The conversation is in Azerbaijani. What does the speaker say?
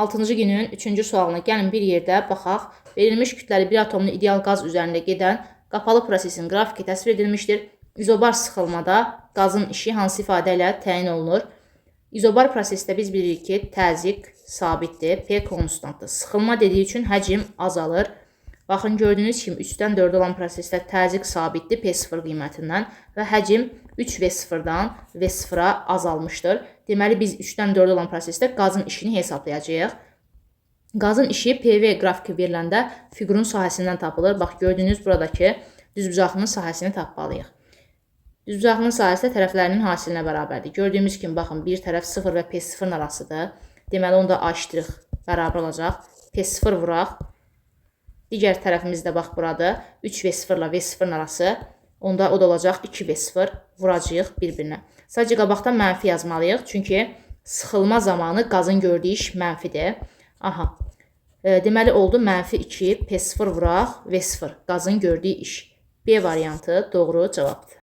6-cı günün 3-cü sualına gəlin bir yerdə baxaq. Verilmiş kütləli bir atomlu ideal qaz üzərində gedən qapalı prosesin qrafiki təsvir edilmişdir. İzobar sıxılmada qazın işi hansı ifadə ilə təyin olunur? İzobar prosesdə biz bilirik ki, təzyiq sabitdir, P konstantdır. Sıxılma dediyi üçün həcm azalır. Baxın, gördüyünüz kimi 3-dən 4 olan prosesdə təzyiq sabitdir P0 qiymətindən və həcm 3V0-dan V0-a azalmışdır. Deməli, biz 3-dən 4 olan prosesdə qazın işini hesablayacağıq. Qazın işi PV qrafiki veriləndə fiqurun sahəsindən tapılır. Bax, gördüyünüz buradakı düzbucaqlının sahəsini tapmalıyıq. Düzbucaqlının sahəsi də tərəflərinin hasilinə bərabərdir. Gördüyümüz kimi, baxın, bir tərəf 0 və P0-ın arasıdır. Deməli, onu da A ştrix bərabər olacaq. P0 vuraq. Digər tərəfimiz də bax buradır. 3V0 ilə V0-ın arası. Onda o da olacaq 2V0 vuracağıq bir-birinə. Sadəcə qabaqdan mənfi yazmalıyıq. Çünki sıxılma zamanı qazın gördüyü iş mənfidir. Aha. Deməli oldu mənfi 2 P0 vuraq V0. Qazın gördüyü iş. B variantı doğru cavabdır.